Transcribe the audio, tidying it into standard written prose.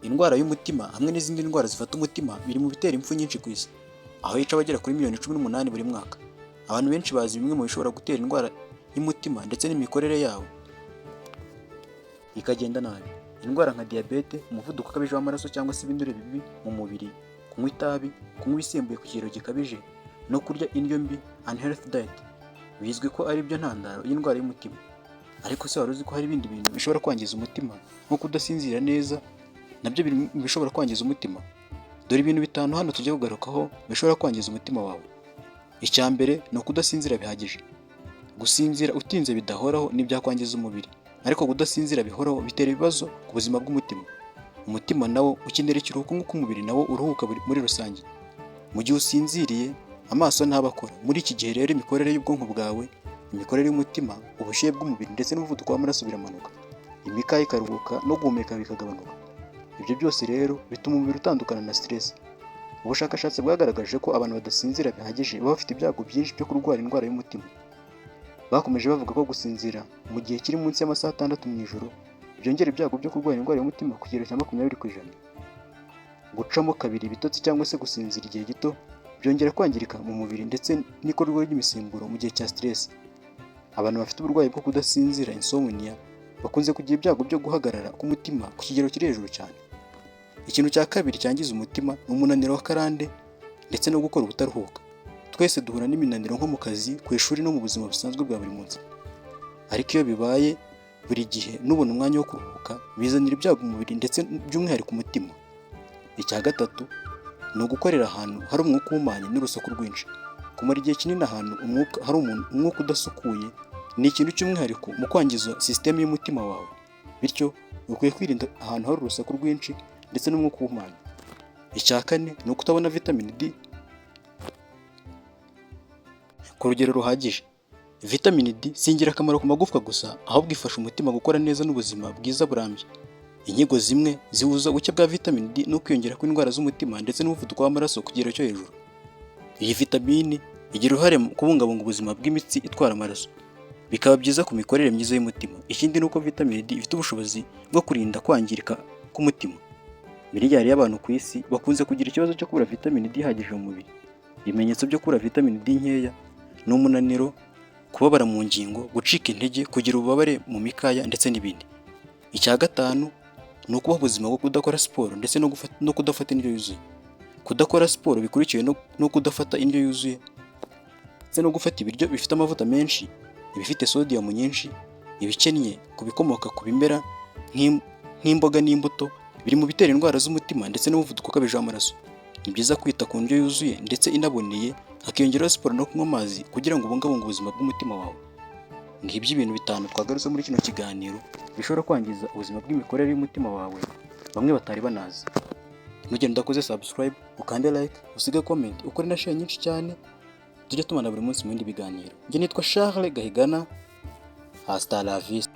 Indwara y'umutima hamwe n'izindi ndwara zifata umutima biri mu bitera impfu nyinshi ku isi, aho yica abagera kuri miliyoni 18 buri mwaka. Abantu benshi bazi bimwe mu bishobora gutera indwara y'umutima ndetse n'imikorere yawo ikagenda nabi. Indwara nka diyabete, umuvuduko ukabije w'amaraso cyangwa se ibinure bibi mu mubiri, kunywa itabi, kunywa ibisembuye ku kigero gikabije no kurya indyo mbi, unhealthy diet, bizwi ko ari byo ntandaro y'indwara y'umutima. Ariko se wari uzi ko hari ibindi bintu bishobora kwangiza umutima, nko kudasinzira neza, nabyo biri mu bishobora kwangiza umutima? Dore ibintu bitanu hano tujya kugarukaho bishobora kwangiza umutima wawe. Icya mbere ni ukudasinzira bihagije. Gusinzira utinze bidahoraho ntibyakwangiza umubiri, ariko kudasinzira bihoraho bitera ibibazo ku buzima bw'umutima. Umutima nawo ukenera ikiruhuko nk'uko umubiri nawo uruhuka muri rusange. Mu gihe usinziriye, amaso ntaba akora. Muri iki gihe rero, imikorere y'ubwonko bwawe, imikorere y'umutima, ubushyuhe bw'umubiri ndetse n'umuvuduko w'amaraso biramanuka. Imikaya ikaruhuka no guhumeka bikagabanuka. Ibyo byose rero bituma umubiri utandukana na stress. Ubushakashatsi bwagaragaje ko abantu badasinzira bihagije baba bafite ibyago byinshi byo kurwara indwara y'umutima. Bakomeje bavuga ko gusinzira mu gihe kiri munsi y'amasaha 6 mu ijoro byongera ibyago byo kurwara indwara y'umutima ku kigero cya 20%. Gucamo kabiri ibitotsi cyangwa se gusinzira igihe gito byongera kwangirika mu mubiri ndetse n'ikorwa ry'imisemburo mu gihe cya stress. Abantu bafite uburwayi bwo kudasinzira, insomnia, bakunze kugira ibyago byo guhagarara k'umutima ku kigero kiri hejuru cyane. Ikintu cya kabiri cyangiza umutima ni umunaniro wa karande ndetse no gukora ubutaruhuka. Twese duhura n'iminaniro nko mu kazi, ku ishuri no mu buzima busanzwe bwa buri munsi. Ariko iyo bibaye buri gihe ntubone umwanya wo kuruhuka, bizanira ibyago umubiri ndetse by'umwihariko umutima. Icya gatatu ni ugukorera ahantu hari umwuka uhumanye n'urusaku rwinshi. Kumara igihe kinini ahantu umwuka hari umwuka udasukuye ni ikintu cy'umwihariko mu kwangiza sisiteme y'umutima wawe. Bityo ukwiye kwirinda ahantu hari urusaku rwinshi ndetse n'umwuka uhumanye. Icya kane ni ukutabona vitamin D ku rugero ruhagije. Vitamin D si ingirakamaro ku magufwa gusa, ahubwo ifasha umutima gukora neza n'ubuzima bwiza burambye. Inyigo zimwe zihuza ubuke bwa vitamin D no kwiyongera kw'indwara z'umutima ndetse n'umuvuduko w'amaraso ku kigero cyo hejuru. Iyi vitamini igira uruhare mu kubungabunga ubuzima bw'imitsi itwara amaraso, bikaba byiza ku mikorere myiza y'umutima. Ikindi ni uko vitamin D ifite ubushobozi bwo kurinda kwangirika k'umutima. Miliyari y'abantu ku isi bakunze kugira ikibazo cyo kubura vitamin D ihagije mu mubiri. Ibimenyetso byo kubura vitamin D nkeya ni umunaniro, kubabara mu ngingo, gucika intege, kugira ububabare mu mikaya ndetse n'ibindi. Icya gatanu ni ukubaho ubuzima bwo kudakora siporo ndetse no kudafata indyo yuzuye. Kudakora siporo bikurikiwe no kudafata indyo yuzuye ndetse no gufata ibiryo bifite amavuta menshi, ibifite sodium nyinshi, ibikennye ku bikomoka ku bimera nk'imboga n'imbuto, biri mu bitera indwara z'umutima ndetse n'umuvuduko ukabije w'amaraso. Ni byiza kwita ku ndyo yuzuye ndetse inaboneye, hakiyongeraho siporo no kunywa amazi kugira ngo ubungabunge ubuzima bw'umutima wawe. Ngibyo ibintu bitanu twagarutse muri kino kiganiro bishobora kwangiza ubuzima bw'imikorere y'umutima wawe bamwe batari banazi. Nugenda udakoze subscribe, ukande like, usige comment, ukore na share nyinshi cyane, tujye tubana buri munsi mu bindi biganiro. Njye nitwa Charles Gahigana, hasta la vista.